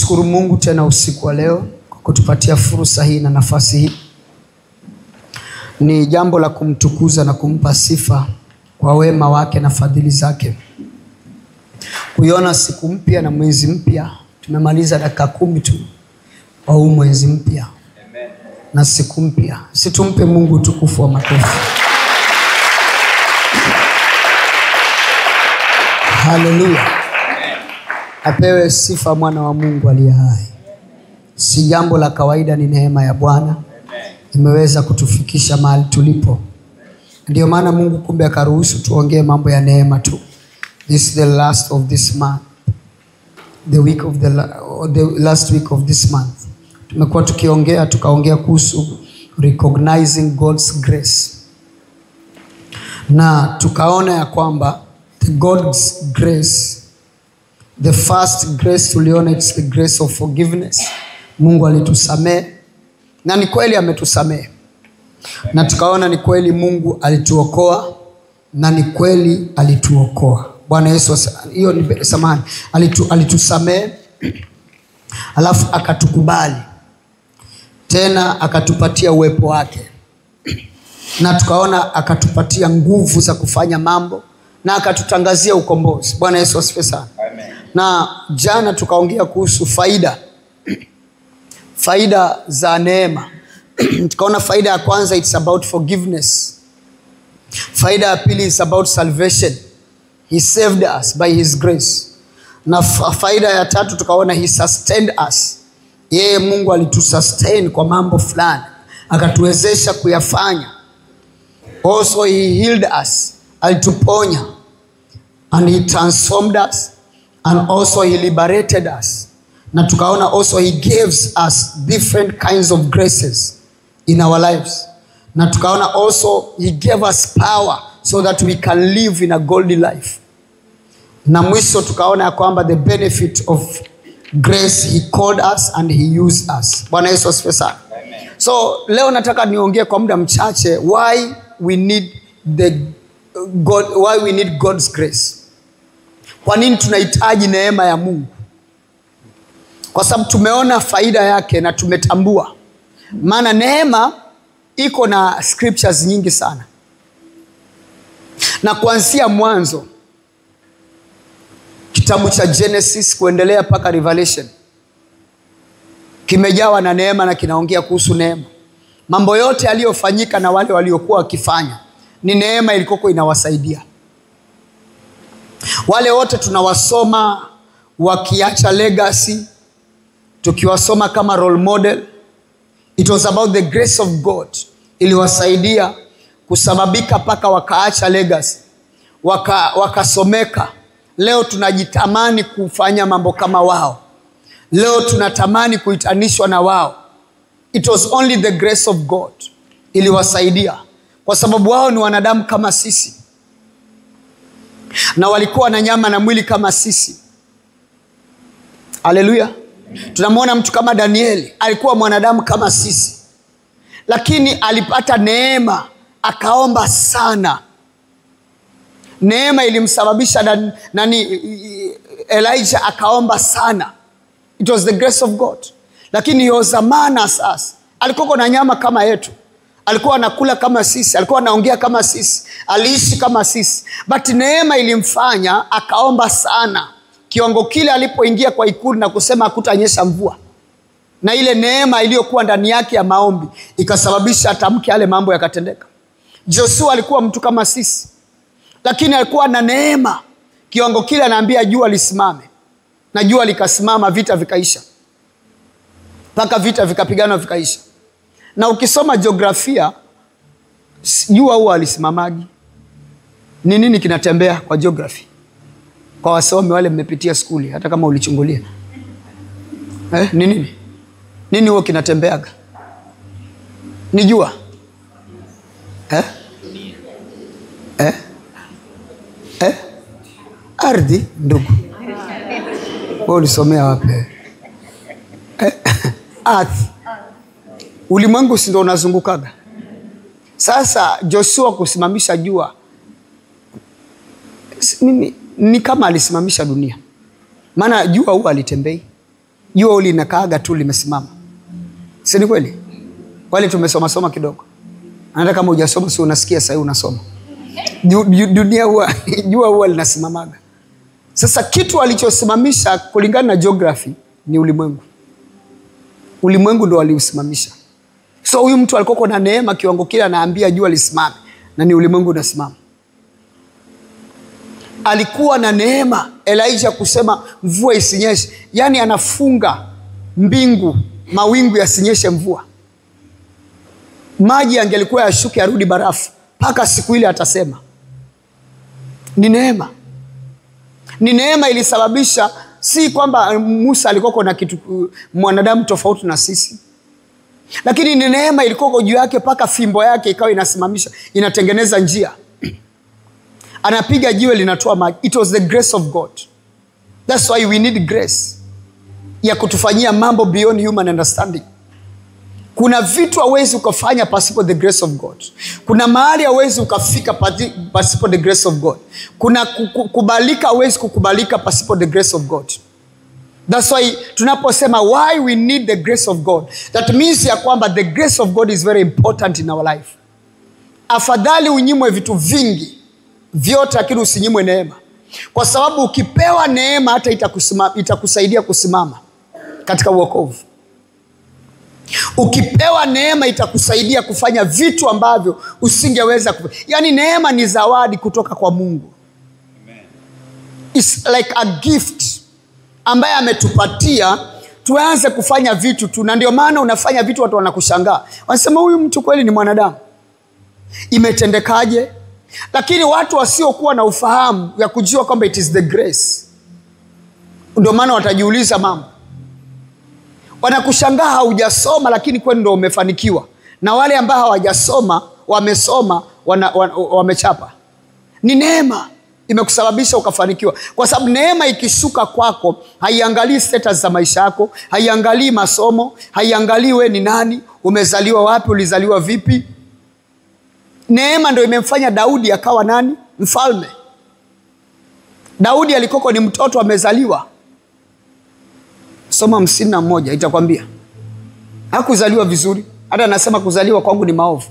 Namshukuru Mungu tena usiku wa leo kwa kutupatia fursa hii na nafasi hii. Ni jambo la kumtukuza na kumpa sifa kwa wema wake na fadhili zake. Kuiona siku mpya na mwezi mpya, tumemaliza dakika 10 tu wa huu mwezi mpya. Amen. Na siku mpya. Situmpe Mungu utukufu wa makofi. Haleluya. Apewe sifa mwana wa Mungu aliye hai. Si jambo la kawaida, ni neema ya Bwana imeweza kutufikisha mahali tulipo. Ndio maana Mungu kumbe akaruhusu tuongee mambo ya neema tu. This is the last of this month. The week of the last week of this month. Tumekuwa tukiongea, tukaongea kuhusu recognizing God's grace. Na tukaona ya kwamba the God's grace, the first grace tuliona, it's the grace of forgiveness. Mungu alitusamehe, na ni kweli ametusamehe. Na tukaona ni kweli Mungu alituokoa, na ni kweli alituokoa. Bwana Yesu, hiyo ni samahani, alitusamehe, alafu akatukubali. Tena akatupatia uwepo wake. Na tukaona akatupatia nguvu za kufanya mambo, na akatutangazia ukombozi. Bwana Yesu asifiwe sana. Amen. Na jana tukaongea kuhusu faida. Faida za neema. Tukaona faida ya kwanza, it's about forgiveness. Faida ya pili, it's about salvation. He saved us by his grace. Na faida ya tatu tukaona he sustained us. Yeye Mungu alitusustain kwa mambo fulani, akatuwezesha kuyafanya. Also he healed us, alituponya. And he transformed us, and also he liberated us. Na tukaona also he gives us different kinds of graces in our lives. Na tukaona also he gave us power so that we can live in a godly life. Na mwisho tukaona kwamba the benefit of grace, he called us and he used us. Bwana Yesu asifiwe sana. So leo nataka niongee kwa muda mchache why we need the God, why we need God's grace. Kwa nini tunahitaji neema ya Mungu? Kwa sababu tumeona faida yake na tumetambua. Maana neema iko na scriptures nyingi sana. Na kuanzia mwanzo, kitabu cha Genesis kuendelea mpaka Revelation, kimejawa na neema na kinaongea kuhusu neema. Mambo yote yaliyofanyika na wale waliokuwa wakifanya, ni neema ilikuwa inawasaidia. Wale wote tunawasoma wakiacha legacy, tukiwasoma kama role model, it was about the grace of God iliwasaidia kusababika paka wakaacha legacy, wakasomeka. Leo tunajitamani kufanya mambo kama wao. Leo tunatamani kuitanishwa na wao. It was only the grace of God iliwasaidia, kwa sababu wao ni wanadamu kama sisi, na walikuwa na nyama na mwili kama sisi. Haleluya. Tunamuona mtu kama Danieli, alikuwa mwanadamu kama sisi, lakini alipata neema, akaomba sana. Neema ilimsababisha Elijah akaomba sana. It was the grace of God. Lakini he was a man as us. Alikuwa na nyama kama yetu, alikuwa anakula kama sisi, alikuwa anaongea kama sisi, aliishi kama sisi. But neema ilimfanya akaomba sana. Kiwango kile alipoingia kwa ikulu na kusema hakutanyesha mvua, na ile neema iliyokuwa ndani yake ya maombi ikasababisha atamke yale mambo yakatendeka. Joshua alikuwa mtu kama sisi, lakini alikuwa na neema. Kiwango kile anaambia jua lisimame, na jua likasimama, vita vikaisha. Paka vita vikapigana vikaisha. Na ukisoma jiografia, jua huwa alisimamagi. Ni nini kinatembea kwa geography? Kwa wasomi wale mmepitia skuli, hata kama ulichungulia. Ni nini? Nini huwa kinatembeaga? Ni jua. Ardhi, ndugu. Wewe ulisomea wapi? Earth. Ulimwengu si ndio unazungukaga? Sasa Joshua kusimamisha jua, mimi ni kama alisimamisha dunia. Maana jua huwa alitembei. Jua linakaaga tu limesimama. Si ni kweli? Wale tumesoma soma kidogo. Hata kama hujasoma si unasikia sasa unasoma. Dunia huwa jua huwa linasimamaga. Sasa kitu alichosimamisha kulingana na geography ni ulimwengu. Ulimwengu ndo aliusimamisha. So huyu mtu alikuwa na neema kiwango kile, anaambia jua lisimame na ni ulimwengu unasimama. Alikuwa na neema Elijah kusema mvua isinyeshe. Yaani anafunga mbingu, mawingu yasinyeshe mvua. Maji angelikuwa yashuke yarudi barafu mpaka siku ile atasema. Ni neema. Ni neema ilisababisha, si kwamba Musa alikuwa na kitu mwanadamu tofauti na sisi. Lakini ni neema ilikuwa juu yake mpaka fimbo yake ikawa inasimamisha, inatengeneza njia. Anapiga jiwe linatoa maji. It was the grace of God. That's why we need grace ya kutufanyia mambo beyond human understanding. Kuna vitu hauwezi ukafanya pasipo the grace of God. Kuna mahali hauwezi ukafika pasipo the grace of God. Kuna kukubalika hauwezi kukubalika pasipo the grace of God. That's why tunaposema why we need the grace of God, that means ya kwamba the grace of God is very important in our life. Afadhali unyimwe vitu vingi vyote lakini usinyimwe neema. Kwa sababu ukipewa neema hata itakusaidia kusimama katika wokovu. Ukipewa neema itakusaidia kufanya vitu ambavyo usingeweza kufanya. Yaani neema ni zawadi kutoka kwa Mungu. Amen. It's like a gift ambaye ametupatia tuanze kufanya vitu tu. Na ndio maana unafanya vitu watu wanakushangaa. Wanasema huyu mtu kweli ni mwanadamu. Imetendekaje? Lakini watu wasiokuwa na ufahamu ya kujua kwamba it is the grace, ndio maana watajiuliza mambo. Wanakushangaa haujasoma lakini kweli ndio umefanikiwa. Na wale ambao hawajasoma wamesoma wamechapa. Ni neema imekusababisha ukafanikiwa. Kwa sababu neema ikishuka kwako haiangalii status za maisha yako, haiangalii masomo, haiangalii wewe ni nani, umezaliwa wapi, ulizaliwa vipi. Neema ndio imemfanya Daudi akawa nani? Mfalme. Daudi alikoko ni mtoto amezaliwa. Soma 51 itakwambia. Hakuzaliwa vizuri. Hata anasema kuzaliwa kwangu ni maovu.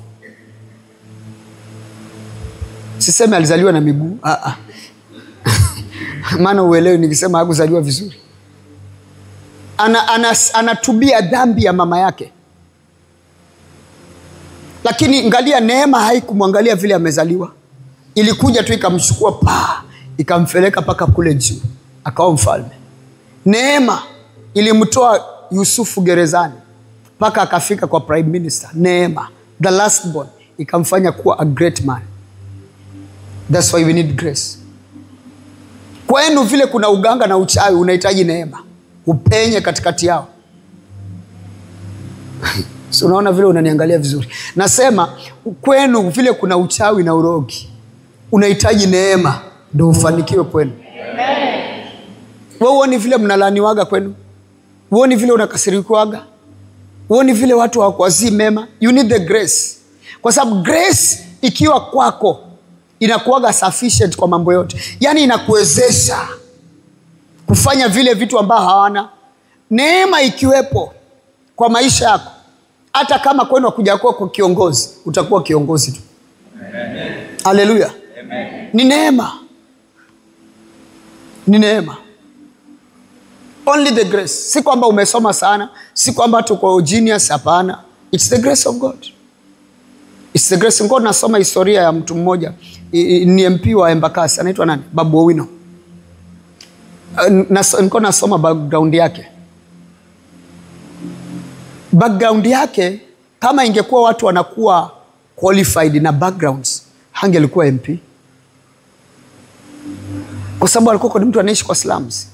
Sisemi alizaliwa na miguu. Maana uelewe nikisema hakuzaliwa vizuri. Anatubia dhambi ya mama yake. Lakini angalia neema haikumwangalia vile amezaliwa. Ilikuja tu ikamchukua pa, ikampeleka paka kule juu, akawa mfalme. Neema ilimtoa Yusufu gerezani paka akafika kwa prime minister. Neema, the last born, ikamfanya kuwa a great man. That's why we need grace. Kwenu vile kuna uganga na uchawi, unahitaji neema upenye katikati yao. So unaona vile unaniangalia vizuri. Nasema kwenu vile kuna uchawi na urogi, unahitaji neema ndio ufanikiwe kwenu. Amen. Wewe uone vile mnalaniwaga kwenu? Uone vile unakasirikwaga? Uone vile watu hawakuwazii mema? You need the grace. Kwa sababu grace ikiwa kwako inakuwaga sufficient kwa mambo yote. Yaani inakuwezesha kufanya vile vitu ambavyo hawana. Neema ikiwepo kwa maisha yako, hata kama kwenu hakuja kuwa kiongozi, utakuwa kiongozi tu. Amen. Haleluya. Amen. Ni neema. Ni neema. Only the grace. Si kwamba umesoma sana, si kwamba tuko genius, hapana. It's the grace of God. It's the grace of God. Nasoma historia ya mtu mmoja, ni MP wa Embakasi, anaitwa nani? Babu Owino. Nilikuwa nasoma background yake. Background yake, kama ingekuwa watu wanakuwa qualified na backgrounds, hangelikuwa MP. Kwa sababu alikuwa ni mtu anaishi kwa slums.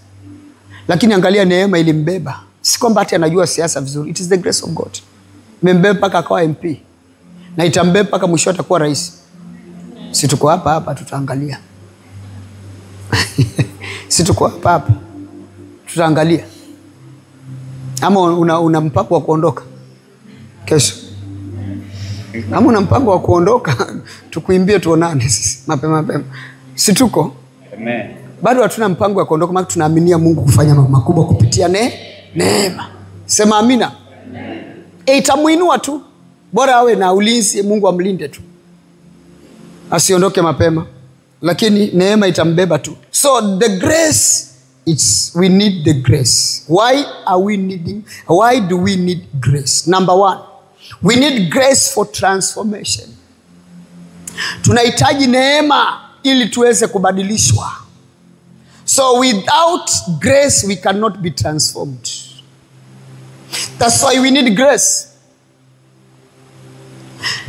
Lakini angalia neema ilimbeba. Si kwamba hata anajua siasa vizuri. It is the grace of God. Imembeba mpaka akawa MP. Na itambeba mpaka mwisho atakuwa rais. Si tuko hapa hapa tutaangalia. Si tuko hapa hapa tutaangalia. Ama una mpango wa kuondoka kesho? Ama una mpango wa kuondoka tukuimbie tuonane sisi mapema mapema. Si tuko? Amen. Bado hatuna mpango wa kuondoka, maana tunaaminia Mungu kufanya mambo makubwa kupitia Neema. Sema amina. Itamuinua tu. Bora awe na ulinzi, Mungu amlinde tu, asiondoke mapema. Lakini neema itambeba tu. So the grace, we need the grace. Why are we needing? Why do we need grace? Number one, we need grace for transformation. Tunahitaji neema ili tuweze kubadilishwa. So without grace we cannot be transformed. That's why we need grace.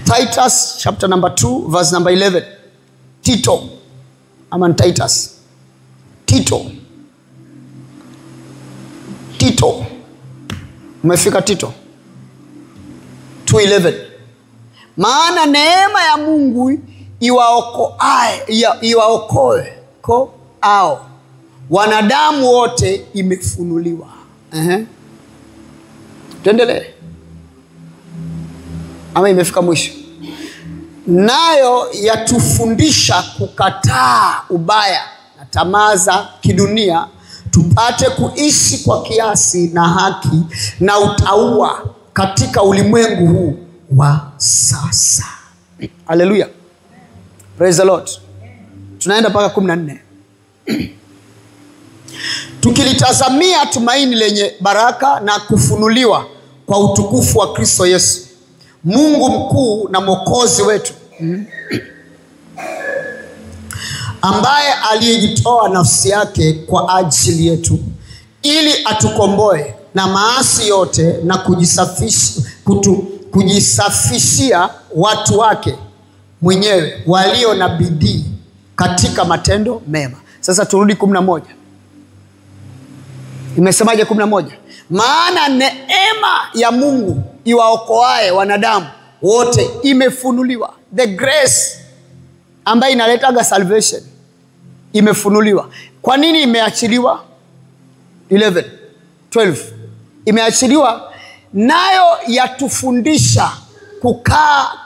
Titus chapter number 2 verse number 11. Tito. I'm Titus. Tito. Tito. Umefika Tito 2:11. Maana neema ya Mungu iwaokoe ko ao wanadamu wote imefunuliwa. Tuendelee. Ama imefika mwisho. Nayo yatufundisha kukataa ubaya na tamaa za kidunia, tupate kuishi kwa kiasi na haki na utauwa katika ulimwengu huu wa sasa. Hallelujah. Praise the Lord. Tunaenda mpaka 14. Tukilitazamia tumaini lenye baraka na kufunuliwa kwa utukufu wa Kristo Yesu, Mungu mkuu na Mwokozi wetu, ambaye aliyejitoa nafsi yake kwa ajili yetu ili atukomboe na maasi yote na kujisafishia watu wake mwenyewe walio na bidii katika matendo mema. Sasa turudi 11. Imesemaje 11? Maana neema ya Mungu iwaokoae wanadamu wote imefunuliwa. The grace ambayo inaletaga salvation imefunuliwa. Kwa nini imeachiliwa? 11, 12. Imeachiliwa nayo yatufundisha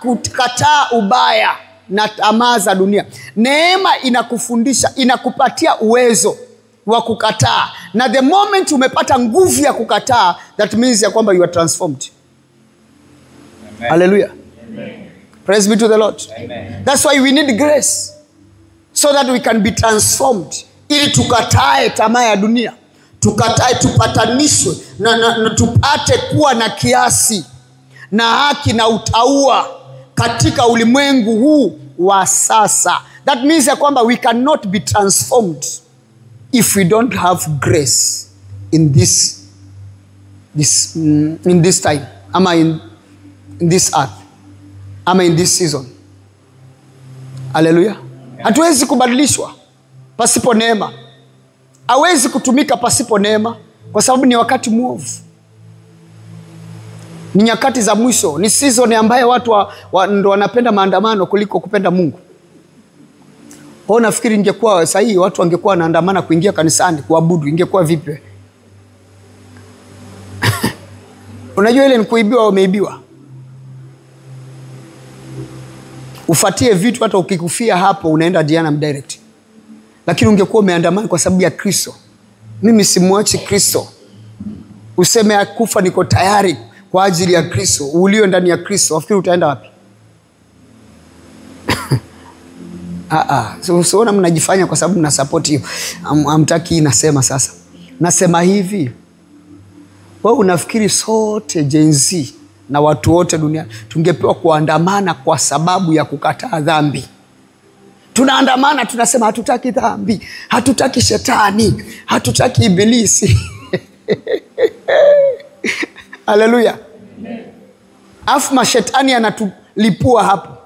kukataa ubaya na tamaa za dunia. Neema inakufundisha, inakupatia uwezo wa kukataa. Na the moment umepata nguvu ya kukataa, that means ya kwamba you are transformed. Amen. Hallelujah. Amen. Praise be to the Lord. Amen. That's why we need grace, so that we can be transformed. Ili tukatae tamaa ya dunia, tukatae, tupatanishwe na tupate kuwa na kiasi na haki na utauwa katika ulimwengu huu wa sasa. That means ya kwamba we cannot be transformed if we don't have grace in this time, ama in this earth, ama in this season. Hallelujah. Hatuwezi kubadilishwa pasipo neema. Hawezi kutumika pasipo neema, kwa sababu ni wakati mwovu. Ni nyakati za mwisho, ni season ambayo watu ndo wanapenda maandamano kuliko kupenda Mungu. Kwa nafikiri ingekuwa sahihi watu wangekuwa wanaandamana kuingia kanisani kuabudu, ingekuwa vipi? Unajua ile ni kuibiwa, umeibiwa. Ufatie vitu, hata ukikufia hapo unaenda Jehanamu direct. Lakini ungekuwa umeandamana kwa sababu ya Kristo. Mimi simuachi Kristo. Useme akufa niko tayari kwa ajili ya Kristo, ulio ndani ya Kristo, wafikiri utaenda wapi? So usiona mnajifanya kwa sababu mna support hiyo. Hamtaki nasema sasa. Nasema hivi. Wewe unafikiri sote Gen Z na watu wote duniani tungepewa kuandamana kwa sababu ya kukataa dhambi? Tunaandamana tunasema hatutaki dhambi, hatutaki shetani, hatutaki ibilisi. Hallelujah. Afu mashetani anatulipua hapo.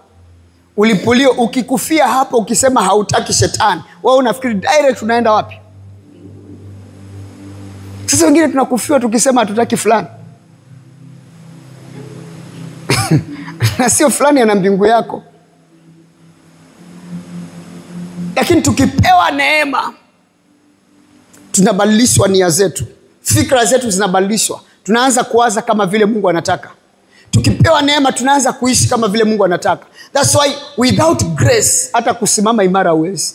Ulipulio ukikufia hapo ukisema hautaki shetani, wewe unafikiri direct unaenda wapi? Sisi wengine tunakufiwa tukisema hatutaki fulani. Na sio fulani ana mbingu yako. Lakini tukipewa neema tunabadilishwa nia zetu, fikra zetu zinabadilishwa. Tunaanza kuwaza kama vile Mungu anataka. Tukipewa neema tunaanza kuishi kama vile Mungu anataka. That's why without grace hata kusimama imara huwezi.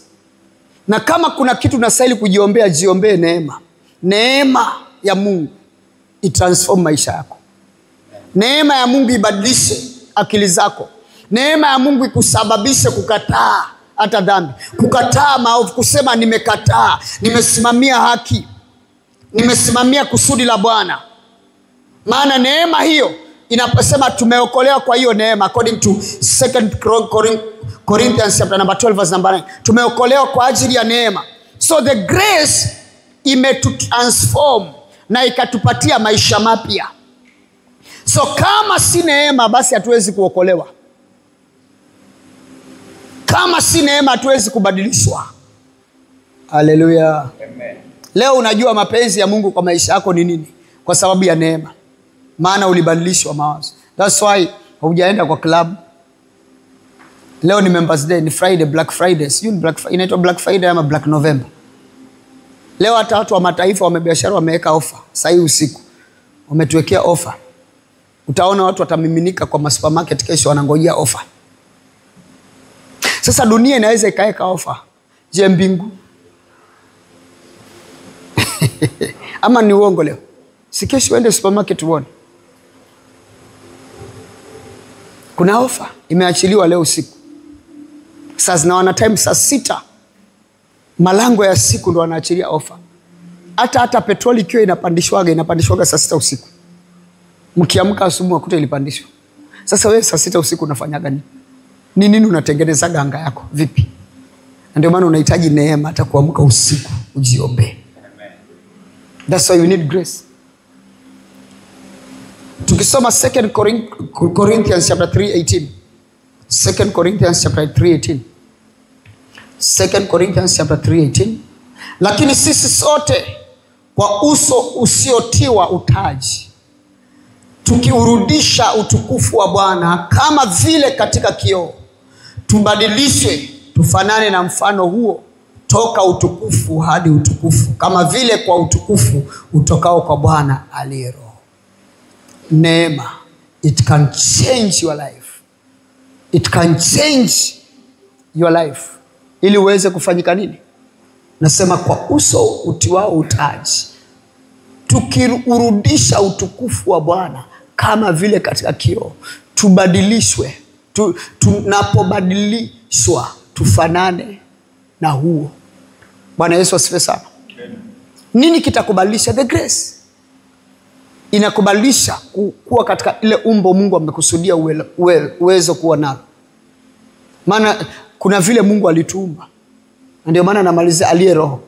Na kama kuna kitu unastahili kujiombea, jiombee neema. Neema ya Mungu. itransform maisha yako. Neema ya Mungu ibadilishe akili zako. Neema ya Mungu ikusababishe kukataa hata dhambi, kukataa maovu, kusema nimekataa, nimesimamia haki, nimesimamia kusudi la Bwana. Maana neema hiyo inaposema tumeokolewa kwa hiyo neema, according to 2 Corinthians chapter number 12 verse number 9, tumeokolewa kwa ajili ya neema. So the grace imetutransform na ikatupatia maisha mapya. So kama si neema, basi hatuwezi kuokolewa. Kama si neema, hatuwezi kubadilishwa. Haleluya. Amen. Leo unajua mapenzi ya Mungu kwa maisha yako ni nini? Kwa sababu ya neema. Maana ulibadilishwa mawazo. That's why haujaenda kwa club. Leo ni Members Day, ni Friday, Black Friday. Sijui ni Black Friday, inaitwa Black Friday ama Black November. Leo hata watu wa mataifa wa biashara wameweka ofa. Sasa hii usiku wametuwekea ofa. Utaona watu watamiminika kwa supermarket kesho, wanangojea ofa. Sasa dunia inaweza ikaweka ofa. Je, mbingu? Ama ni uongo leo? Si kesho uende supermarket uone. Kuna ofa imeachiliwa leo usiku. Saa zinawana time saa 6. Malango ya siku ndo wanaachilia ofa. Hata petroli ikiwa inapandishwaga saa 6 usiku. Mkiamka asubuhi ukuta ilipandishwa. Sasa wewe saa 6 usiku unafanyaga nini? Ni nini unatengeneza ganga yako? Vipi? Na ndio maana unahitaji neema hata kuamka usiku ujiombe. Amen. That's why you need grace. Tukisoma 2 Corinthians chapter 3:18. 2 Corinthians chapter 3:18. 2 Corinthians chapter 3:18. Lakini sisi sote kwa uso usiotiwa utaji, tukiurudisha utukufu wa Bwana kama vile katika kioo, tubadilishwe tufanane na mfano huo toka utukufu hadi utukufu, kama vile kwa utukufu utokao kwa Bwana aliye Roho. Neema, it can change your life. It can change your life. Ili uweze kufanyika nini? Nasema kwa uso utiwao utaji, tukiurudisha utukufu wa Bwana kama vile katika kioo, tubadilishwe, tunapobadilishwa tufanane na huo. Bwana Yesu asifiwe sana. Nini kitakubadilisha? The grace. Inakubadilisha kuwa katika ile umbo Mungu amekusudia uwezo kuwa nalo. Maana kuna vile Mungu alituumba. Ndio maana namalizia aliye roho.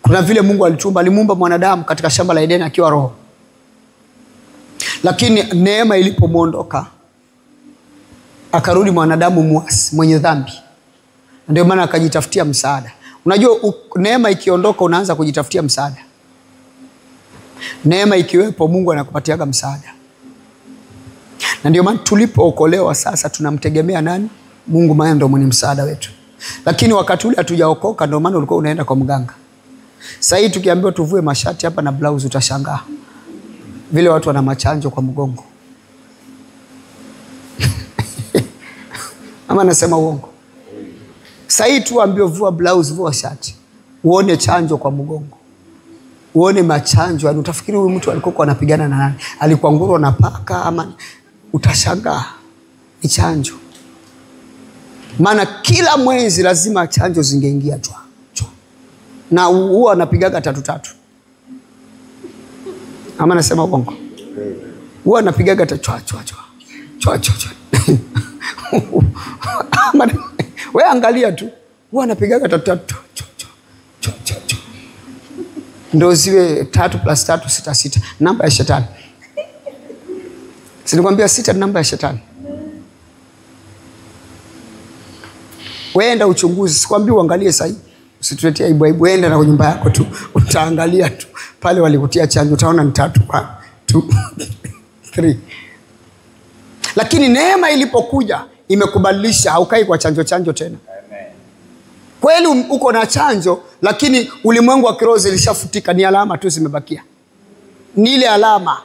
Kuna vile Mungu alituumba, alimuumba mwanadamu katika shamba la Edeni akiwa roho. Lakini neema ilipomuondoka, akarudi mwanadamu muasi, mwenye dhambi. Ndio maana akajitafutia msaada. Unajua neema ikiondoka unaanza kujitafutia msaada. Neema ikiwepo Mungu anakupatiaga msaada. Na ndio maana tulipookolewa sasa tunamtegemea nani? Mungu, maana ndio mwenye msaada wetu. Lakini wakati ule hatujaokoka, ndio maana ulikuwa unaenda kwa mganga. Sasa hii tukiambiwa tuvue mashati hapa na blouse utashangaa. Vile watu wana machanjo kwa mgongo. Ama nasema uongo? Sasa hii tu ambiwa vua blouse, vua shati, uone chanjo kwa mgongo. Uone machanjo, yani utafikiri huyu mtu alikuwa anapigana na nani? Alikuwa nguru na paka ama? Utashangaa. Ni chanjo. Maana kila mwezi lazima chanjo zingeingia chwa. Na huwa anapigaga 3-3. Ama nasema uongo? Huwa anapigaga chwa chwa chwa. Chwa chwa chwa. Ama wewe angalia tu. Huwa anapigaga 3-3 chwa chwa chwa chwa chwa. Ndio ziwe 3 + 3 6 6. Namba ya shetani. Sinikwambia 6 ni namba ya shetani. Weenda uchunguzi, sikwambii uangalie sahi. Usituletee aibu aibu, enda na nyumba yako tu, utaangalia tu pale walikutia chanjo, utaona ni 3 1 2 3. Lakini neema ilipokuja imekubadilisha, haukai kwa chanjo chanjo tena. Amen. Kweli uko na chanjo, lakini ulimwengu wa kiroho zilishafutika, ni alama tu zimebakia. Ni ile alama.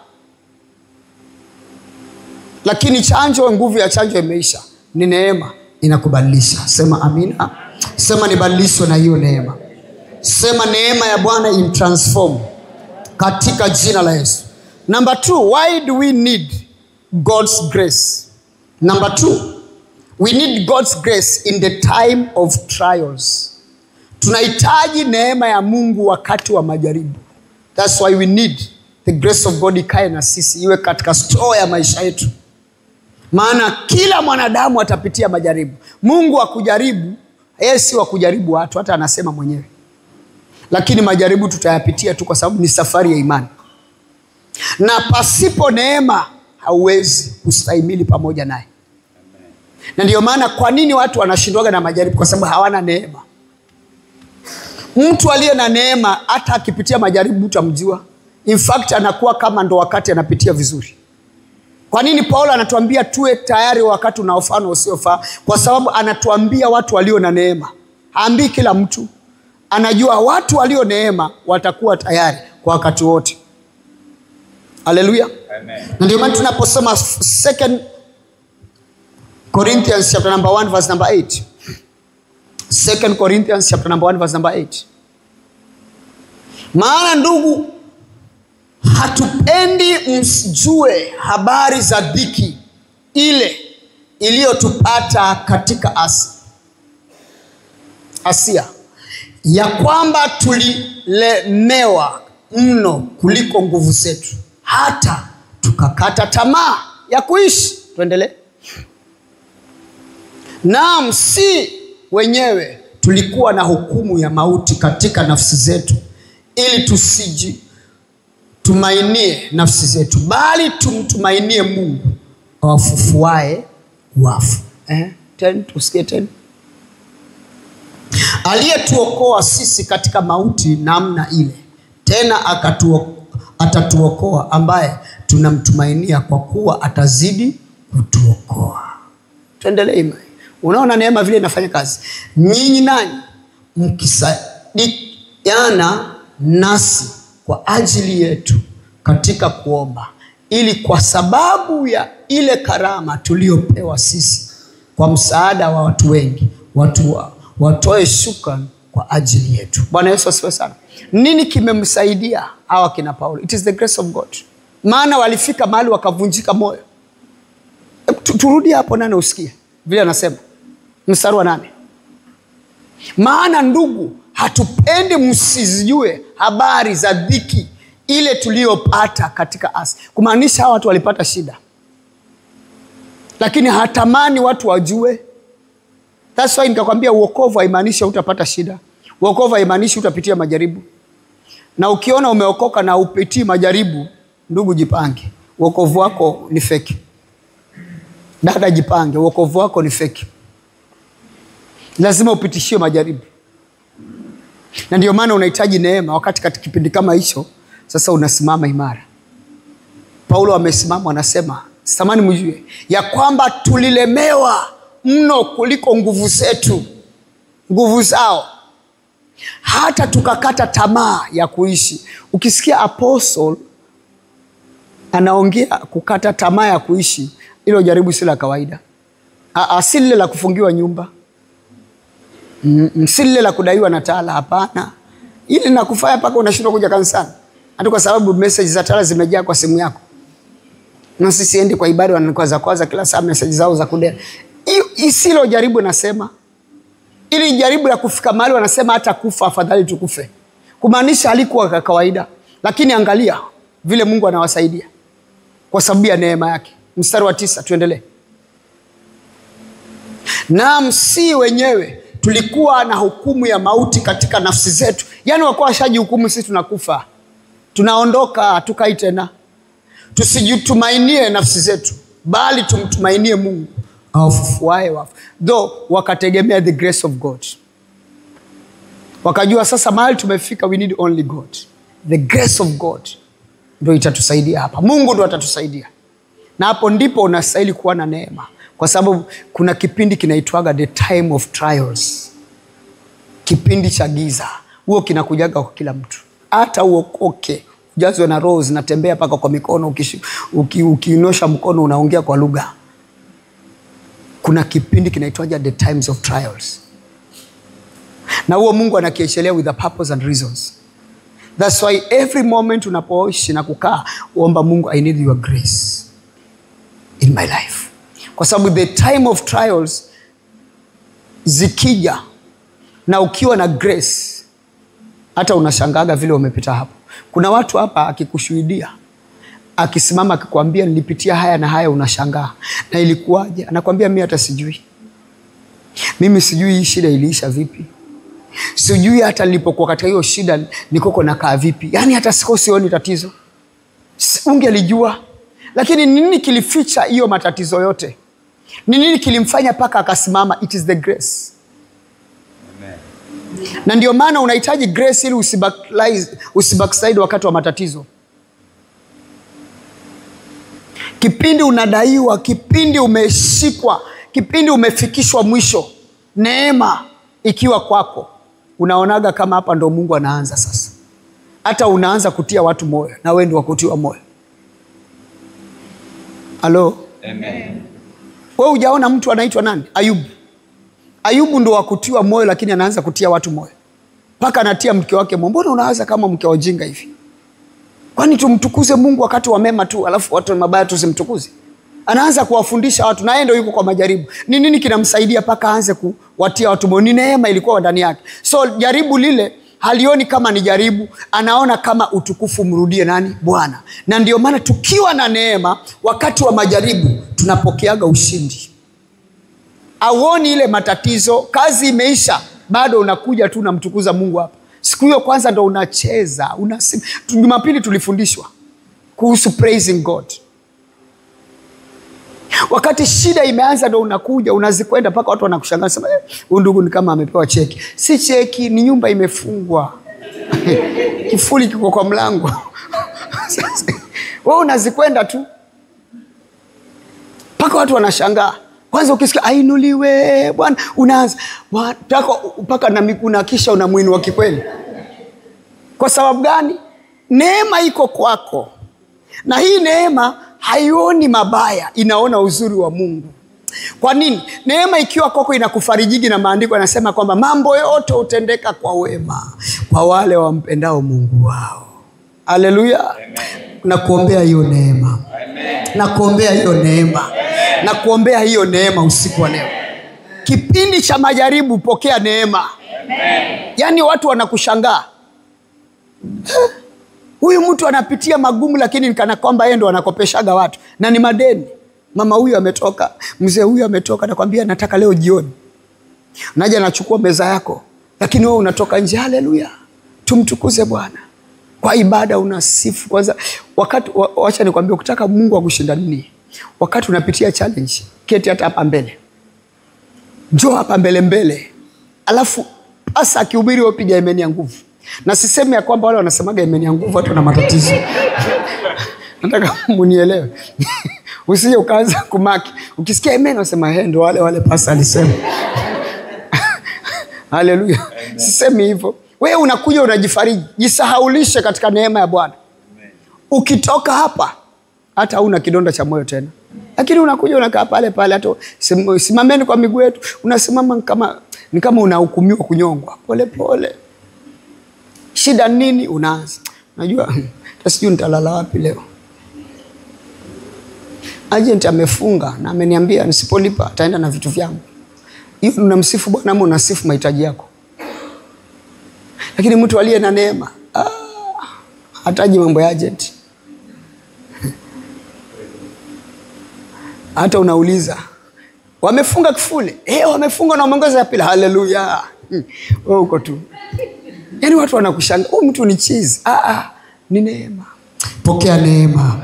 Lakini chanjo, nguvu ya chanjo imeisha. Ni neema inakubadilisha. Sema amina. Sema nibadilishwe na hiyo neema. Sema neema ya Bwana imtransform katika jina la Yesu. Number 2, why do we need God's grace? Number 2, we need God's grace in the time of trials. Tunahitaji neema ya Mungu wakati wa majaribu. That's why we need the grace of God ikae na sisi, iwe katika store ya maisha yetu. Maana kila mwanadamu atapitia majaribu. Mungu akujaribu, yeye si wa kujaribu watu, hata anasema mwenyewe. Lakini majaribu tutayapitia tu kwa sababu ni safari ya imani. Na pasipo neema hauwezi kustahimili pamoja naye. Na ndio maana kwa nini watu wanashindwaga na majaribu, kwa sababu hawana neema. Mtu aliye na neema hata akipitia majaribu utamjua. In fact anakuwa kama ndo wakati anapitia vizuri. Kwa nini Paulo anatuambia tuwe tayari wakati unaofaa na usiofaa? Kwa sababu anatuambia watu walio na neema. Haambii kila mtu. Anajua watu walio neema watakuwa tayari kwa wakati wote. Hallelujah. Amen. Na ndio maana tunaposoma 2 Corinthians chapter number 1 verse number 8. 2 Corinthians chapter number 1 verse number 8. Maana ndugu, hatupendi msijue habari za dhiki ile iliyotupata katika Asia, ya kwamba tulilemewa mno kuliko nguvu zetu, hata tukakata tamaa ya kuishi. Tuendelee. Naam, si wenyewe tulikuwa na hukumu ya mauti katika nafsi zetu, ili tusiji tumainie nafsi zetu, bali tumtumainie Mungu awafufuae wafu. Tusikie tena. Aliyetuokoa sisi katika mauti namna ile, tena atatuokoa, ambaye tunamtumainia kwa kuwa atazidi kutuokoa. Tuendelee. Unaona neema vile inafanya kazi. Nyinyi nanyi mkisaidiana nasi kwa ajili yetu katika kuomba, ili kwa sababu ya ile karama tuliyopewa sisi kwa msaada wa watu wengi, watu watoe shukrani kwa ajili yetu. Bwana Yesu asifiwe sana. Nini kimemsaidia hawa kina Paulo? It is the grace of God. Maana walifika mahali wakavunjika moyo. Turudi hapo 8 usikie vile anasema. Mstari wa 8. Maana ndugu, hatupendi msizijue habari za dhiki ile tuliyopata katika Asia. Kumaanisha hawa watu walipata shida, lakini hatamani watu wajue. That's why nikakwambia uokovu haimaanishi utapata shida. Uokovu haimaanishi utapitia majaribu. Na ukiona umeokoka na upitii majaribu, ndugu jipange, uokovu wako ni feki. Dada jipange, uokovu wako ni feki. Lazima upitishiwe majaribu. Na ndio maana unahitaji neema wakati katika kipindi kama hicho. Sasa unasimama imara. Paulo amesimama anasema, samani mjue ya kwamba tulilemewa mno kuliko nguvu zetu, nguvu zao, hata tukakata tamaa ya kuishi. Ukisikia apostle anaongea kukata tamaa ya kuishi, hilo jaribu si la kawaida. Si lile la kufungiwa nyumba, si lile la kudaiwa na tala, hapana. Ili nakufanya paka unashindwa kuja kanisani, hata kwa sababu message za tala zimejaa kwa simu yako. Na sisi endi kwa ibada wananikwaza kwaza kila saa message zao za kudai. Isilo jaribu nasema. Ili jaribu la kufika mahali wanasema hata kufa afadhali tukufe. Kumaanisha halikuwa kawaida. Lakini angalia vile Mungu anawasaidia kwa sababu ya neema yake. Mstari wa 9 tuendelee. Naam, si wenyewe tulikuwa na hukumu ya mauti katika nafsi zetu. Yaani wakuwa washajihukumu, sisi tunakufa, tunaondoka, tukai tena. Tusijitumainie nafsi zetu, bali tumtumainie Mungu awafufuae wafu. Though wakategemea the grace of God. Wakajua sasa mahali tumefika, we need only God. The grace of God ndio itatusaidia hapa. Mungu ndio atatusaidia. Na hapo ndipo unastahili kuwa na neema. Kwa sababu kuna kipindi kinaitwaga the time of trials. Kipindi cha giza. Huo kinakujaga kwa kila mtu. Hata uokoke, ujazwe na roho zinatembea paka kwa mikono, ukiinosha mkono unaongea kwa lugha. Kuna kipindi kinaitwaga the times of trials. Na huo Mungu anakiachilia with the purpose and reasons. That's why every moment unapoishi na kukaa, Omba Mungu, I need your grace in my life. Kwa sababu the time of trials zikija na ukiwa na grace, hata unashangaga vile umepita hapo. Kuna watu hapa akikushuhudia, akisimama akikwambia nilipitia haya na haya, unashangaa. Na ilikuwaje? Anakwambia mimi hata sijui. Mimi sijui hii shida iliisha vipi. Sijui hata nilipokuwa katika hiyo shida nikoko nakaa vipi. Yaani hata siko sioni tatizo. Ungelijua. Lakini nini kilificha hiyo matatizo yote? Ni nini kilimfanya paka akasimama? It is the grace. Amen. Na ndio maana unahitaji grace ili usibackslide wakati wa matatizo. Kipindi unadaiwa, kipindi umeshikwa, kipindi umefikishwa mwisho, neema ikiwa kwako, unaonaga kama hapa ndo Mungu anaanza sasa. Hata unaanza kutia watu moyo, na wewe ndio wakutiwa moyo. Halo? Amen. Wewe hujaona mtu anaitwa nani? Ayubu. Ayubu ndo wakutiwa moyo, lakini anaanza kutia watu moyo. Paka anatia mke wake moyo. Mbona unaanza kama mke wa ujinga hivi? Kwani tumtukuze Mungu wakati wa mema tu, alafu watu wa mabaya tusimtukuze? Anaanza kuwafundisha watu, na yeye ndio yuko kwa majaribu. Ni nini kinamsaidia paka aanze kuwatia watu moyo? Ni neema ilikuwa ndani yake. So jaribu lile halioni kama ni jaribu, anaona kama utukufu mrudie nani? Bwana. Na ndio maana tukiwa na neema wakati wa majaribu tunapokeaga ushindi. Auoni ile matatizo, kazi imeisha, bado unakuja tu unamtukuza Mungu hapa. Siku hiyo kwanza ndo unacheza, Jumapili tulifundishwa kuhusu praising God. Wakati shida imeanza ndo unakuja, unazikwenda mpaka watu wanakushangaa, sema huyu ndugu ni kama amepewa cheki. Si cheki, ni nyumba imefungwa. Kifuli kiko kwa mlango. Wewe unazikwenda tu mpaka watu wanashangaa. Kwanza ukisikia ainuliwe Bwana, unaanza mpaka na miguu kisha unamuinua kikweli. Kwa sababu gani? Neema iko kwako. Na hii neema haioni mabaya, inaona uzuri wa Mungu. Kwa nini? Neema ikiwa kwako inakufarijigi, na maandiko yanasema kwamba mambo yote hutendeka kwa wema kwa wale wampendao Mungu wao. Haleluya. Nakuombea hiyo neema. Nakuombea hiyo neema. Nakuombea hiyo neema usiku wa leo. Kipindi cha majaribu pokea neema. Yaani watu wanakushangaa. Huyu mtu anapitia magumu, lakini kana kwamba yeye ndo anakopeshaga watu. Na ni madeni. Mama huyu ametoka, mzee huyu ametoka, nakwambia nataka leo jioni. Naja nachukua meza yako, lakini wewe unatoka nje. Haleluya. Tumtukuze Bwana. Kwa ibada unasifu kwanza. Wakati wacha nikwambie, ukitaka Mungu akushindanie, wakati unapitia challenge, keti hata hapa mbele. Njoo hapa mbele mbele. Alafu hasa akihubiri wewe piga amen ya nguvu. Na sisemi ya kwamba wale wanasemaga amen ya nguvu watu wana matatizo. Nataka munielewe. Usije ukaanza kumaki. Ukisikia amen unasema he, ndo wale wale pastor alisema. Haleluya. Sisemi hivyo. Wewe unakuja unajifariji, jisahaulishe katika neema ya Bwana. Ukitoka hapa hata huna kidonda cha moyo tena. Lakini unakuja unakaa pale pale, hata simameni kwa miguu yetu, unasimama kama ni kama unahukumiwa kunyongwa. Pole pole. Shida nini unaanza? Unajua hata sijui nitalala wapi leo. Agent amefunga na ameniambia nisipolipa ataenda na vitu vyangu. Hivi unamsifu Bwana ama unasifu mahitaji yako? Lakini mtu aliye na neema, hataji mambo ya agent. Hata unauliza, wamefunga kifuli? Wamefunga na wameongeza ya pili. Haleluya. Wewe uko tu. Yaani watu wanakushangaa, huyu mtu ni chizi. Ni neema. Pokea neema.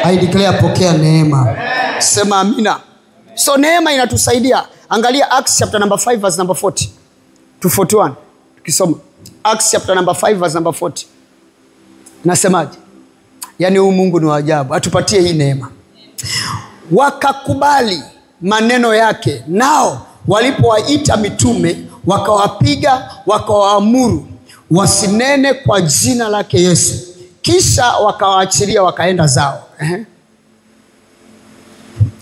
I declare pokea neema. Sema amina. So neema inatusaidia. Angalia Acts chapter number 5 verse number 40 to 41. Tukisoma Acts chapter number 5 verse number 40. Nasemaje? Yaani huyu Mungu ni wa ajabu. Atupatie hii neema. Wakakubali maneno yake, nao walipowaita mitume wakawapiga, wakawaamuru wasinene kwa jina lake Yesu. Kisha wakawaachilia wakaenda zao.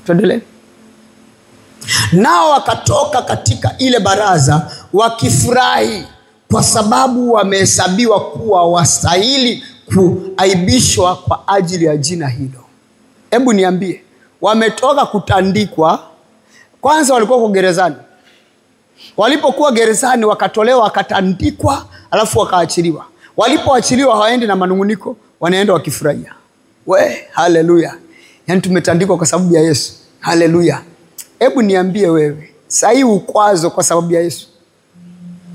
Tuendelee. Nao wakatoka katika ile baraza wakifurahi, kwa sababu wamehesabiwa kuwa wastahili kuaibishwa kwa ajili ya jina hilo. Hebu niambie, wametoka kutandikwa. Kwanza walikuwa kwa gerezani. Walipokuwa gerezani wakatolewa, wakatandikwa, alafu wakaachiliwa. Walipoachiliwa hawaendi na manunguniko, wanaenda wakifurahia. We, haleluya. Yaani tumetandikwa kwa sababu ya Yesu. Haleluya. Hebu niambie wewe, sahii ukwazo kwa sababu ya Yesu,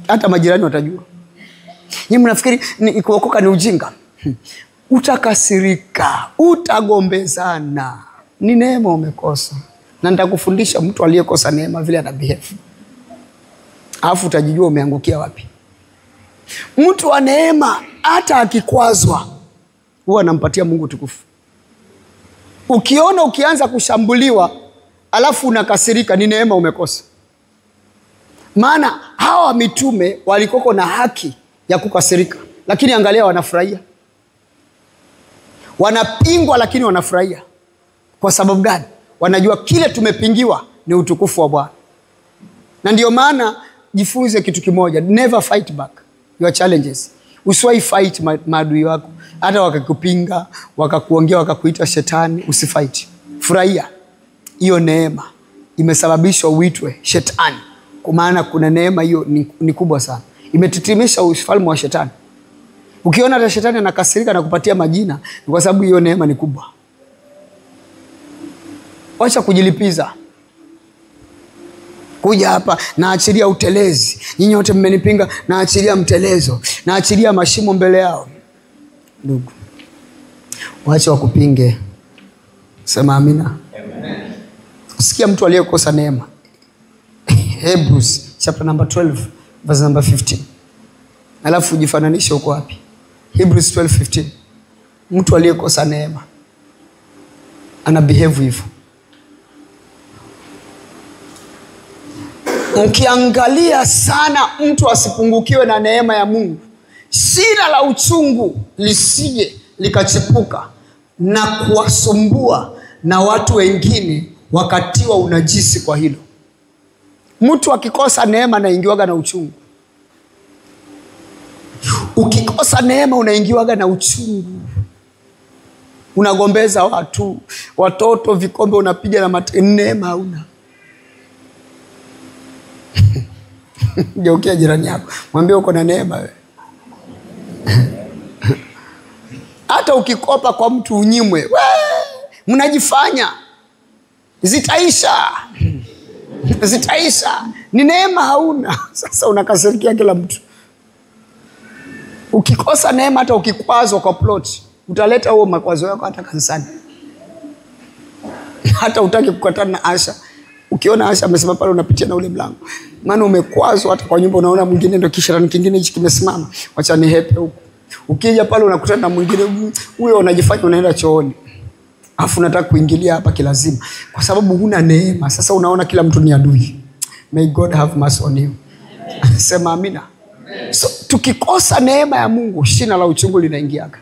hata majirani watajua. Nyinyi mnafikiri ni kuokoka ni ujinga? Utakasirika, utagombezana. Ni neema umekosa. Na nitakufundisha mtu aliyekosa neema vile ana behave. Alafu utajijua umeangukia wapi. Mtu wa neema hata akikwazwa huwa anampatia Mungu tukufu. Ukiona ukianza kushambuliwa alafu unakasirika, ni neema umekosa. Maana hawa mitume walikoko na haki ya kukasirika, lakini angalia wanafurahia. Wanapingwa lakini wanafurahia. Kwa sababu gani? Wanajua kile tumepingiwa ni utukufu wa Bwana. Na ndio maana jifunze kitu kimoja, never fight back your challenges. Usiwahi fight maadui wako. Hata wakakupinga, wakakuongea, wakakuita shetani, usifight. Furahia. Hiyo neema imesababishwa uitwe shetani. Kwa maana kuna neema hiyo ni kubwa sana. Imetitimisha ufalme wa shetani. Ukiona hata shetani anakasirika na kupatia majina, ni kwa sababu hiyo neema ni kubwa. Wacha kujilipiza. Kuja hapa naachilia utelezi. Nyinyi wote mmenipinga, naachilia mtelezo, naachilia mashimo mbele yao. Ndugu, wacha wakupinge. Sema amina. Amen. Sikia mtu aliyekosa neema. Hebrews chapter number 12 verse number 15. Alafu ujifananishe uko wapi? Hebrews 12:15. Mtu aliyekosa neema ana behave hivyo. Ukiangalia sana mtu asipungukiwe na neema ya Mungu, shina la uchungu lisije likachipuka na kuwasumbua na watu wengine wakatiwa unajisi kwa hilo. Mtu akikosa neema anaingiwaga na uchungu. Ukikosa neema unaingiwaga na uchungu. Unagombeza watu, watoto vikombe unapiga na neema hauna. Geukia jirani yako, mwambie uko na neema wewe. Hata ukikopa kwa mtu unyimwe, we, mnajifanya zitaisha. Zitaisha. Ni neema hauna. Sasa unakasirikia kila mtu. Ukikosa neema, hata ukikwazwa kwa plot, utaleta huo makwazo yako hata kanisani. Hata utaki kukutana na Asha. Ukiona Asha amesimama pale unapitia na ule mlango. Maana umekwazwa hata kwa nyumba, unaona mwingine ndio kisharani kingine hichi kimesimama. Wacha ni hepe huko. Ukija pale unakutana na mwingine huyo, unajifanya unaenda chooni. Alafu unataka kuingilia hapa kilazima kwa sababu huna neema. Sasa unaona kila mtu ni adui. May God have mercy on you. Sema amina. So tukikosa neema ya Mungu, shina la uchungu linaingiaga.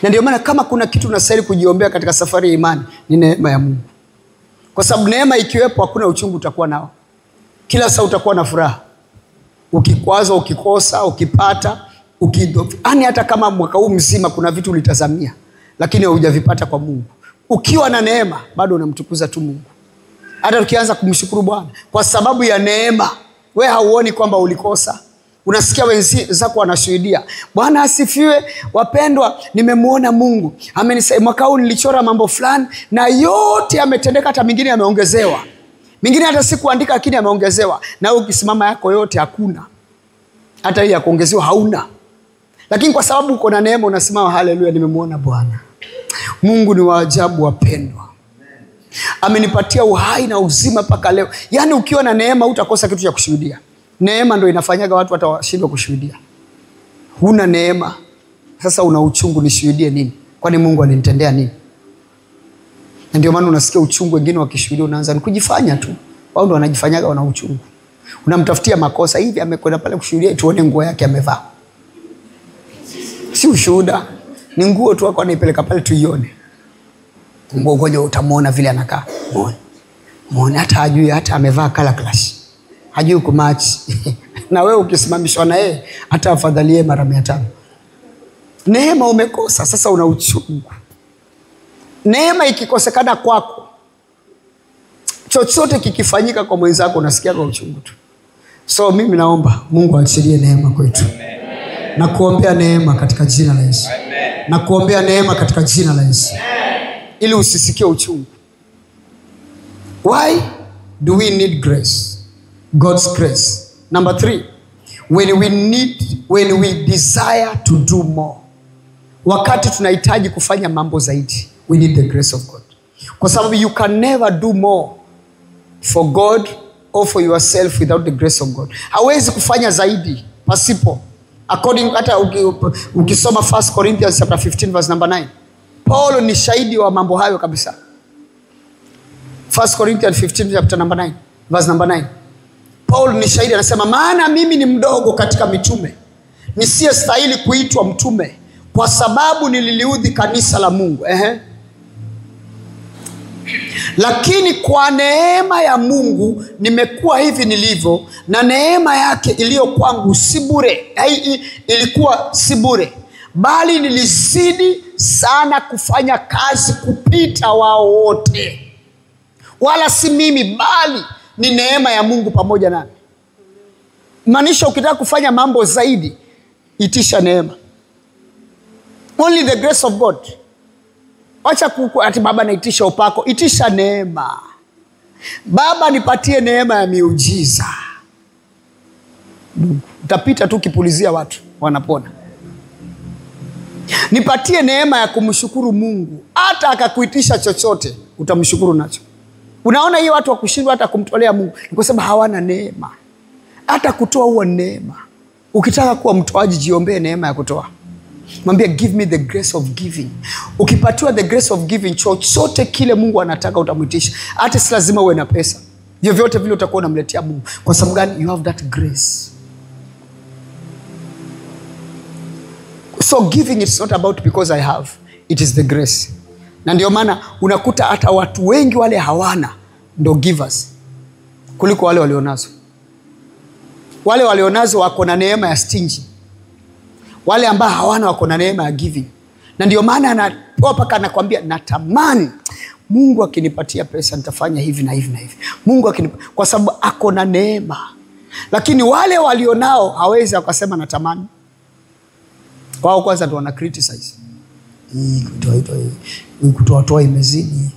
Na ndio maana kama kuna kitu unastahili kujiombea katika safari ya imani ni neema ya Mungu. Kwa sababu neema ikiwepo hakuna uchungu utakuwa nao. Kila saa utakuwa na furaha. Ukikwazwa, ukikosa, ukipata, yaani hata kama mwaka huu mzima kuna vitu ulitazamia lakini hujavipata kwa Mungu, ukiwa na neema bado unamtukuza tu Mungu. Hata ukianza kumshukuru Bwana kwa sababu ya neema, we hauoni kwamba ulikosa. Unasikia wenzako wanashuhudia, Bwana asifiwe wapendwa, nimemuona Mungu amenisaidia. Mwaka huu nilichora mambo fulani na yote yametendeka, hata mingine yameongezewa. Mingine hata sikuandika lakini yameongezewa. Na wewe ukisimama yako yote hakuna. Hata hii ya kuongezewa hauna. Lakini kwa sababu uko na neema unasimama, haleluya, nimemuona Bwana. Mungu ni wa ajabu wapendwa. Amenipatia uhai na uzima mpaka leo. Yaani ukiwa na neema hutakosa kitu cha kushuhudia. Neema ndio inafanyaga watu hata washindwe kushuhudia. Huna neema, sasa una uchungu, nishuhudie nini? Kwani Mungu alinitendea nini? Na ndio maana unasikia uchungu wengine wakishuhudia unaanza ni kujifanya tu. Wao ndio wanajifanyaga wana uchungu. Unamtafutia makosa, hivi amekwenda pale kushuhudia tuone nguo yake amevaa. Si ushuhuda, ni nguo tu wako anaipeleka pale tuione. Nguo ngoja utamuona vile anakaa. Muone. Muone hata hajui hata amevaa color clash. Hajui kumatch. Na wewe ukisimamishwa na yeye hata afadhalie mara 500. Neema umekosa, sasa una uchungu. Neema ikikosekana kwako, chochote kikifanyika kwa mwenzako unasikia kwa uchungu tu. So mimi naomba Mungu aachilie neema kwetu. Na kuombea neema katika jina la Yesu. Na kuombea neema katika jina la Yesu. Ili usisikie uchungu. Why do we need grace? God's grace. Number 3, when we desire to do more. Wakati tunahitaji kufanya mambo zaidi, we need the grace of God. Kwa sababu you can never do more for God or for yourself without the grace of God. Hawezi kufanya zaidi pasipo. According hata ukisoma 1 Corinthians chapter 15 verse number 9. Paulo ni shahidi wa mambo hayo kabisa. 1 Corinthians 15 chapter number 9 verse number 9. Paul ni shahidi, anasema maana mimi ni mdogo katika mitume, nisiyestahili kuitwa mtume, kwa sababu nililiudhi kanisa la Mungu. Lakini kwa neema ya Mungu nimekuwa hivi nilivyo, na neema yake iliyo kwangu si bure. Ilikuwa si bure, bali nilizidi sana kufanya kazi kupita wao wote. Wala si mimi, bali ni neema ya Mungu pamoja nami. Maanisha ukitaka kufanya mambo zaidi, itisha neema. Only the grace of God. Wacha ati baba naitisha upako, itisha neema. Baba nipatie neema ya miujiza. Utapita tu kipulizia watu wanapona. Nipatie neema ya kumshukuru Mungu. Hata akakuitisha chochote utamshukuru nacho. Unaona hiyo watu wakushindwa hata kumtolea Mungu ni kwa sababu hawana neema. Hata kutoa huo neema. Ukitaka kuwa mtoaji, jiombee neema ya kutoa. Mwambie give me the grace of giving. Ukipatiwa the grace of giving, chochote kile Mungu anataka utamuitisha. Hata si lazima uwe na pesa. Vyovyote vile utakuwa unamletea Mungu. Kwa sababu gani? You have that grace. So giving, it's not about because I have. It is the grace. Na ndio maana unakuta hata watu wengi wale hawana ndo givers kuliko wale walionazo. Wale walionazo wako na neema ya stingy. Wale ambao hawana wako na neema ya giving. Na ndio maana anapoa paka anakuambia natamani Mungu akinipatia pesa nitafanya hivi na hivi na hivi. Mungu akinipa, kwa sababu ako na neema. Lakini wale walionao hawezi akasema natamani. Wao kwanza ndio wana criticize. Hii kutoa imezidi.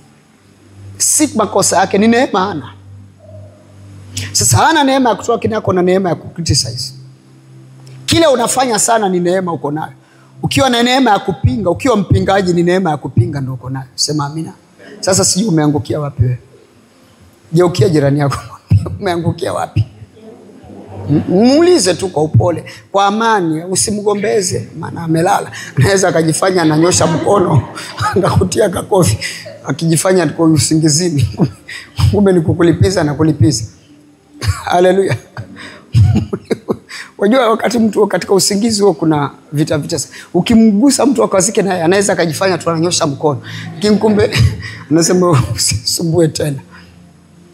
Si makosa yake, ni neema hana. Sasa hana neema ya kutoa, lakini ako na neema ya kucriticize. Kile unafanya sana ni neema uko nayo. Ukiwa na neema ya kupinga, ukiwa mpingaji ni neema ya kupinga ndio uko nayo. Sema amina. Sasa sijui umeangukia wapi wewe. Geukia jirani yako, umeangukia wapi? Muulize tu kwa upole, kwa amani, usimgombeze maana amelala. Anaweza akajifanya ananyosha mkono, akakutia kakofi, akijifanya kwa usingizini. Kumbe ni kukulipiza na kulipiza. Haleluya. Unajua wakati mtu katika usingizi huo kuna vita vita. Ukimgusa mtu akazike naye anaweza akajifanya tu ananyosha mkono. Lakini kumbe anasema usisumbue tena.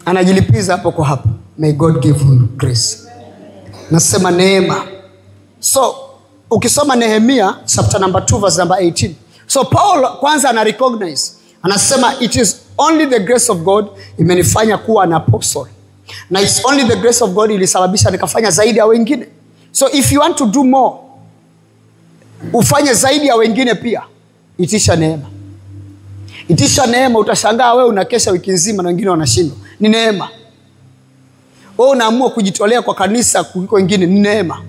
Anajilipiza hapo kwa hapo. May God give you grace. Nasema neema. So ukisoma Nehemia chapter number 2 verse number 18. So Paul kwanza ana recognize. Anasema it is only the grace of God imenifanya kuwa an apostle. Na it's only the grace of God ilisababisha nikafanya zaidi ya wengine. So if you want to do more, ufanye zaidi ya wengine pia, itisha neema. Itisha neema, utashangaa wewe unakesha wiki nzima na wengine wanashindwa. Ni neema. Wewe unaamua kujitolea kwa kanisa kuliko wengine, ni neema.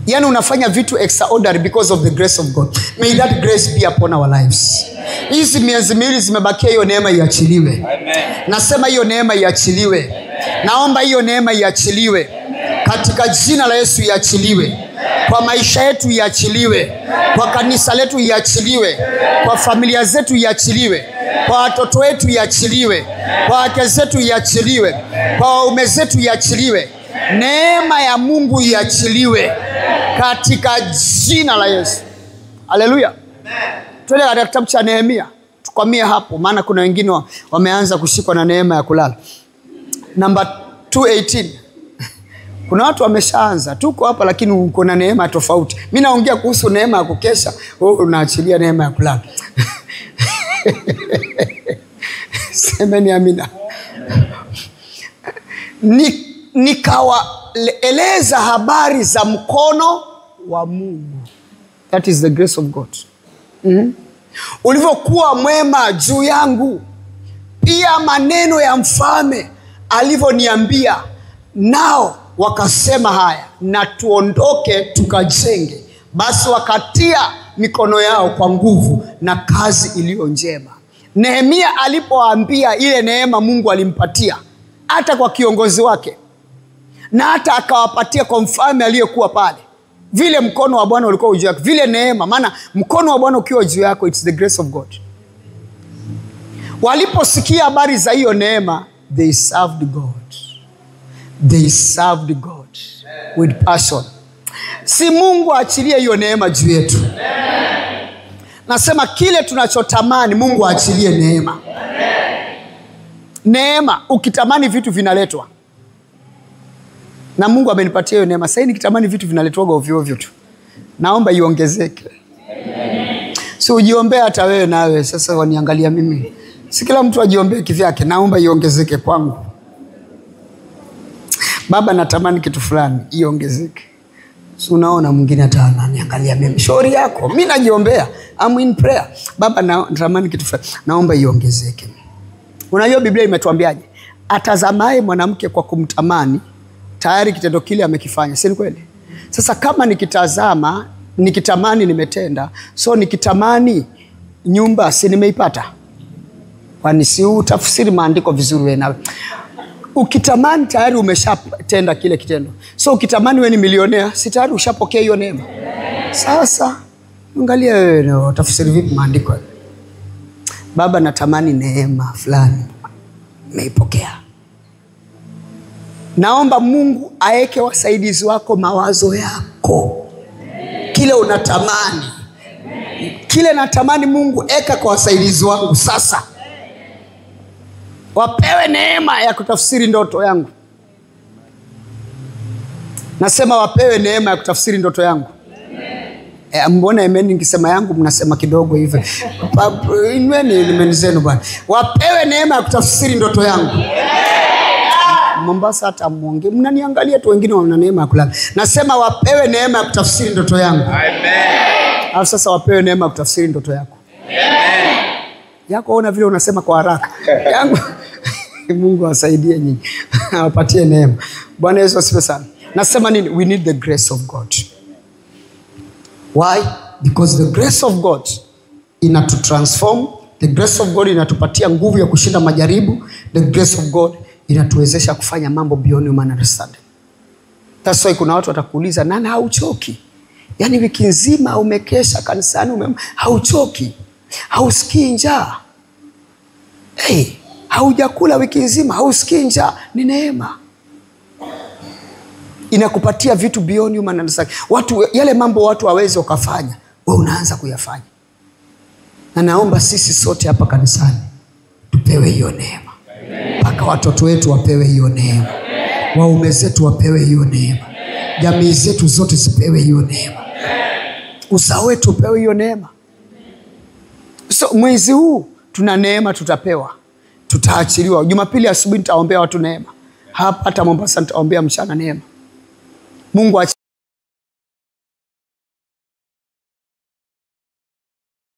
Yaani unafanya vitu extraordinary because of the grace of God. May that grace be upon our lives. Hizi miezi miwili zimebakia, hiyo neema iachiliwe. Amen. Nasema hiyo neema iachiliwe. Amen. Naomba hiyo neema iachiliwe. Amen. Katika jina la Yesu iachiliwe. Amen. Kwa maisha yetu iachiliwe. Amen. Kwa kanisa letu iachiliwe. Amen. Kwa familia zetu iachiliwe. Amen. Kwa watoto wetu iachiliwe. Amen. Kwa wake zetu iachiliwe. Amen. Kwa waume zetu iachiliwe. Amen. Neema ya Mungu iachiliwe. Amen. Katika jina la Yesu. Haleluya. Twende katika kitabu cha Nehemia. Tukwamie hapo maana kuna wengine wameanza kushikwa na neema ya kulala. Number 2:18. Kuna watu wameshaanza, tuko hapa lakini uko na neema tofauti. Mimi naongea kuhusu neema ya kukesha, wewe unaachilia neema ya kulala. Semeni amina. Nikawaeleza habari za mkono wa Mungu. That is the grace of God. Ulivyokuwa mwema juu yangu, pia maneno ya mfalme alivyoniambia, nao wakasema haya, na tuondoke tukajenge. Basi wakatia mikono yao kwa nguvu na kazi iliyo njema. Nehemia alipoambia ile neema Mungu alimpatia, hata kwa kiongozi wake, na hata akawapatia kwa mfalme aliyekuwa pale, vile mkono wa Bwana ulikuwa juu yako, vile neema, maana mkono wa Bwana ukiwa juu yako, it's the grace of God. Waliposikia habari za hiyo neema, they served God. They served God with passion. Si Mungu aachilie hiyo neema juu yetu. Nasema kile tunachotamani Mungu aachilie neema. Neema, ukitamani vitu vinaletwa. Na Mungu amenipatia hiyo neema. Sasa nikitamani vitu vinaletwa ovyo ovyo tu. Naomba iongezeke. Si ujiombee hata wewe nawe. Sasa waniangalia mimi. Si kila mtu ajiombee kivyake. Naomba iongezeke kwangu. Baba natamani kitu fulani iongezeke. Si unaona mwingine hata ananiangalia mimi. Shauri yako. Mimi najiombea. I'm in prayer. Baba natamani kitu fulani. Naomba iongezeke. Unajua Biblia imetuambiaje? Atazamaye mwanamke kwa kumtamani, tayari kitendo kile amekifanya. Si ni kweli? Sasa kama nikitazama, nikitamani nimetenda, so nikitamani nyumba si nimeipata? Kwani si utafsiri maandiko vizuri wewe nawe? Ukitamani tayari umeshatenda kile kitendo. So ukitamani wewe ni milionea, si tayari ushapokea hiyo neema? Sasa angalia wewe na utafsiri vipi maandiko? Baba natamani neema fulani, nimeipokea. Naomba Mungu aeke wasaidizi wako mawazo yako. Kile unatamani. Kile natamani Mungu eka kwa wasaidizi wangu sasa. Wapewe neema ya kutafsiri ndoto yangu. Nasema wapewe neema ya kutafsiri ndoto yangu. Mbona amen nikisema yangu mnasema kidogo hivi. Inueni amen zenu bwana. Wapewe neema ya kutafsiri ndoto yangu. Mombasa hata muonge. Mnaniangalia tu, wengine wana neema ya kulala. Nasema wapewe neema ya kutafsiri ndoto yangu. Amen. Alafu sasa wapewe neema ya kutafsiri ndoto yako. Amen. Yako ona vile unasema kwa haraka. Yangu Mungu awasaidie nyinyi. Awapatie neema. Bwana Yesu asifiwe sana. Nasema nini? We need the grace of God. Why? Because the grace of God inatutransform. The grace of God inatupatia nguvu ya kushinda majaribu. The grace of God inatuwezesha kufanya mambo beyond human understanding. That's why kuna watu watakuuliza, nani hauchoki? Yaani wiki nzima umekesha kanisani, hauchoki? Hausikii njaa? Hey, haujakula wiki nzima, hausikii njaa? Ni neema. Inakupatia vitu beyond human understanding. Watu, yale mambo watu hawezi wakafanya, wewe unaanza kuyafanya. Na naomba sisi sote hapa kanisani tupewe hiyo neema. Mpaka watoto wetu wapewe hiyo neema. Waume zetu wapewe hiyo neema. Jamii zetu zote zipewe hiyo neema. Uzao wetu upewe hiyo neema. So mwezi huu tuna neema tutapewa. Tutaachiliwa. Jumapili asubuhi nitaombea watu neema. Hapa hata Mombasa nitaombea mchana neema. Mungu